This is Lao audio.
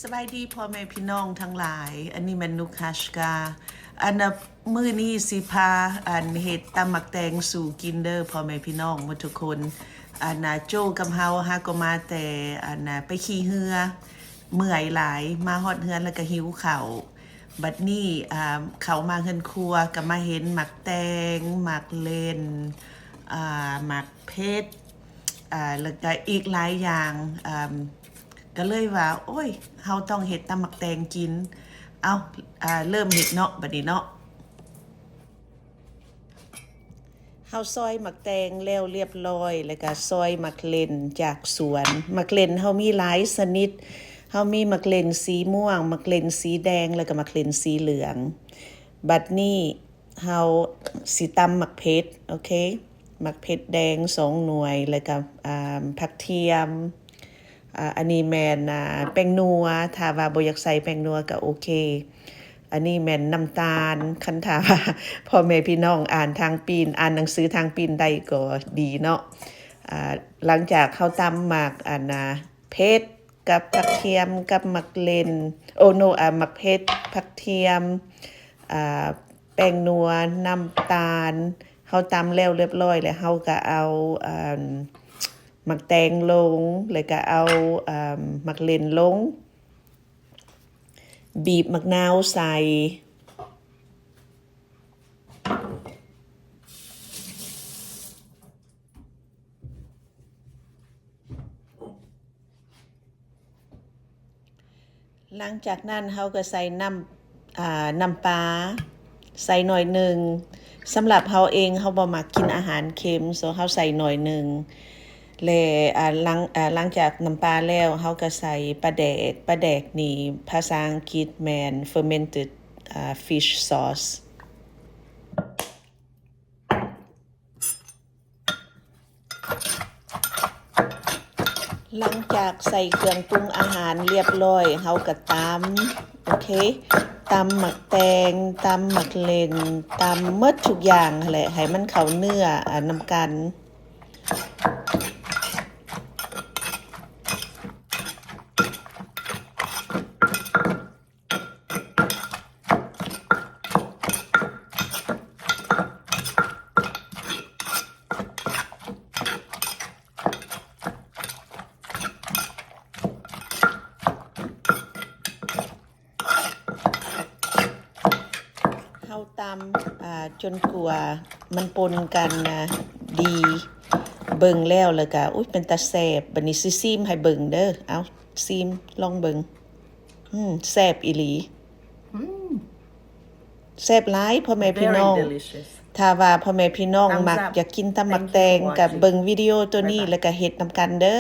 ສະບາຍດີພໍ່ແມ່ພີ່ນ້ອງທັງຫຼາຍ, ອັນນີ້ແມ່ນນຸກຮາຊກາ. ອັນນ່າ ມື້ນີ້ຊິພາ ອັນ ເຮັດຕຳໝາກແຕງສູ່ກິນເດີພໍ່ແມ່ພີ່ນ້ອງໝົດທຸກຄົນ. ອັນນ່າ ໂຈ້ກັບເຮົາຫາກໍມາແຕ່ ອັນນ່າ ໄປຂີ່ເຮືອ ເມື່ອຍຫຼາຍ, ມາຮອດເຮືອນແລ້ວກໍຫິວເຂົ້າ. ບັດນີ້ ອ່າ ເຂົ້າມາເຮືອນຄົວກໍມາເຫັນໝາກແຕງ, ໝາກເລັ່ນ, ອ່າ ໝາກເຜັດ, ອ່າ ແລ້ວກໍອີກຫຼາຍຢ່າງ. ອ່າ ກໍເລີຍວ່າ ໂອ້ຍ ເຮົາຕ້ອງເຮັດຕຳໝາກແຕງກິນ. ເອົາ ອ່າ ເລີ່ມເຮັດເນາະ ບັດນີ້ເນາະ. ເຮົາຊອຍໝາກແຕງແລ້ວລຽບຮ້ອຍ ແລ້ວກໍຊອຍໝາກເລັ່ນຈາກສວນ. ໝາກເລັ່ນເຮົາມີຫຼາຍຊະນິດ, ເຮົາມີໝາກເລັ່ນສີມ່ວງ, ໝາກເລັ່ນສີແດງ ແລ້ວກໍໝາກເລັ່ນສີເຫຼືອງ. ບັດນີ້ເຮົາຊິຕຳໝາກເຜັດ ໂອເຄ, ໝາກເຜັດແດງສອງໜ່ວຍ ແລ້ວກໍ ອ່າ ຜັກທຽມ. ອ່າ ອັນນີ້ແມ່ນ ອ່າ ແປ້ງນົວ, ຖ້າວ່າບໍ່ຢາກໃສ່ແປ້ງນົວກໍໂອເຄ. ອັນນີ້ແມ່ນນ້ຳຕານ, ຄັນຖ້າວ່າພໍ່ແມ່ພີ່ນ້ອງອ່ານທາງປີ້ນ, ອ່ານໜັງສືທາງປີ້ນໄດ້ກໍດີເນາະ. ອ່າ ຫຼັງຈາກເຮົາຕຳໝາກ ອັນນ່າ ເຜັດກັບຜັກທຽມກັບໝາກເລັ່ນ, ໂອ ໂນ ອ່າ ໝາກເຜັດ, ຜັກທຽມ, ອ່າ ແປ້ງນົວ, ນ້ຳຕານ, ເຮົາຕຳແລ້ວລຽບຮ້ອຍແລ້ວ ເຮົາກໍເອົາ ອັນ ໝາກແຕງລົງ ແລ້ວກໍເອົາ ອ່າ ໝາກເລັ່ນລົງ, ບີບໝາກນາວໃສ່. ຫຼັງຈາກນັ້ນເຮົາກໍໃສ່ນ້ຳ ອ່າ ນ້ຳປາໃສ່ໜ້ອຍໜຶ່ງ. ສຳລັບເຮົາເອງ ເຮົາບໍ່ມັກກິນອາຫານເຄັມ, ໂຊເຮົາໃສ່ໜ້ອຍໜຶ່ງ ແລະ ອ່າ ຫຼັງ ອ່າ ຫຼັງຈາກນ້ຳປາແລ້ວ ເຮົາກໍໃສ່ປາແດກ. ປາແດກນີ້ພາສາອັງກິດແມ່ນ fermented ອ່າ fish sauce. ຫຼັງຈາກໃສ່ເຄື່ອງປຸງອາຫານລຽບຮ້ອຍ ເຮົາກໍຕຳ ໂອເຄ, ຕຳໝາກແຕງ, ຕຳໝາກເລັ່ນ, ຕຳໝົດທຸກຢ່າງຫັ້ນແຫຼະ ໃຫ້ມັນເຂົ້າເນື້ອ ອາ ນຳກັນ. ເຮົາຕຳ ອ່າ ຈົນກວ່າມັນປົນກັນນະ ດີ ເບິ່ງແລ້ວ ແລ້ວກະ ອຸ້ຍ ເປັນຕາແຊບ. ບາດນີ້ຊິຊີມໃຫ້ເບິ່ງເດີ. ເອົາ ຊີມ ລອງເບິ່ງ. ອືມ ແຊບອີ່ຫຼີ. ອືມ ແຊບຫຼາຍພໍ່ແມ່ພີ່ນ້ອງ. Very delicious. ຖ້າວ່າພໍ່ແມ່ພີ່ນ້ອງມັກ Thumbs up. ຢາກກິນຕຳໝາກແຕງ Thank you for watching. ກະເບິ່ງວິດີໂອໂຕນີ້ Bye bye. ແລ້ວກະເຮັດນຳກັນເດີ.